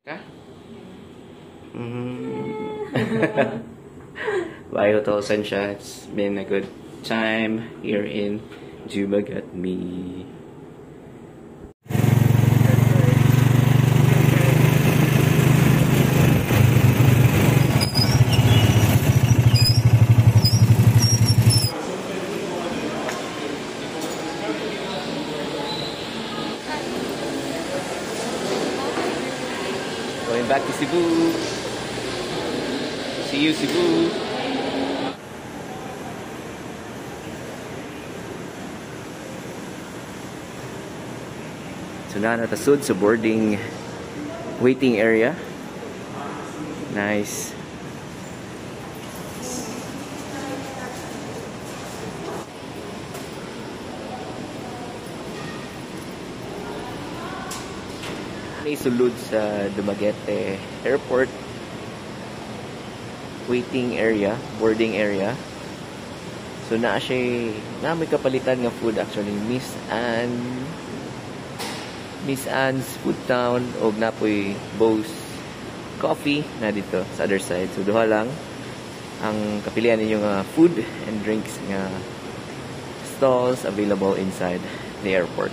Ka? Bye, Hotel Essentia. It's been a good time here in Dumaguete. Going back to Cebu. See you, Cebu. So na natasud sa boarding waiting area. Nice. May sulod sa Dumaguete Airport waiting area, boarding area. So naa siya, naa may kapalitan nga food actually, Miss Anne's Food Town og napoy Bo's Coffee na dito sa other side. So duha lang ang kapilian ninyo nga food and drinks nga stalls available inside the airport.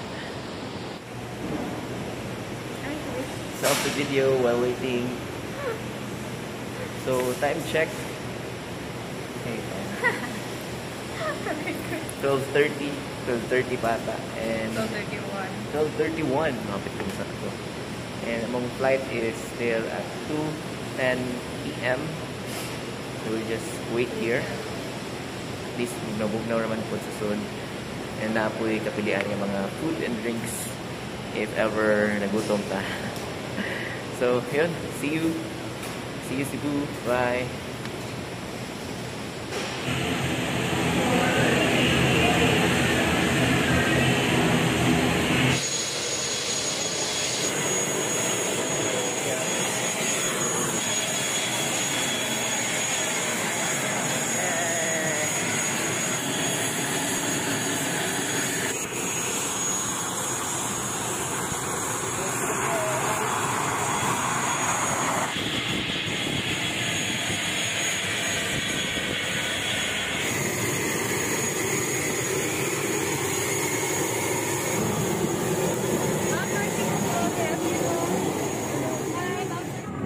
Selfie video while waiting. So time check. Hey, 12:30, 12:30 pa ata. And 12:31. 12:31, mapit ko sa ato. And among flight is still at 2:10 p.m. So we just wait here. At least bugnaw-bugnaw naman po sa sud. And napoy kapilian ng mga food and drinks if ever nagutom ta. So yun, see you. See you, Cebu. Bye.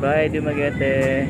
Bye, Dumaguete.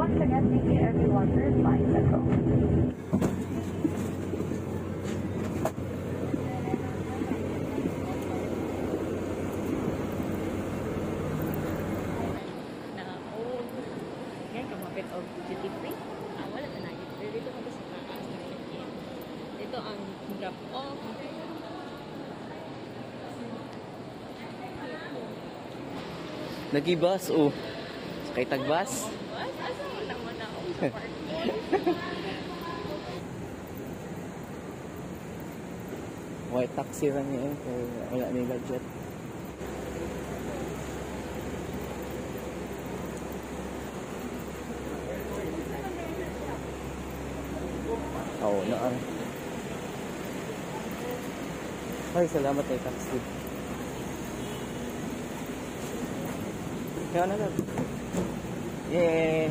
Once again, thank you everyone for flying Central. Na oh, yan kamapit og duty free. Ah, wala na na. Dito ko sa taas na check-in. Dito ang drop off. Nagibas oh. Sakay tagbas. Bus? Asa mo naman ako sa parking? White taxi ra niya eh. Pero wala may budget. Oo, na ang. Ay, salamat ay taxi. Kaya na lang. Yay!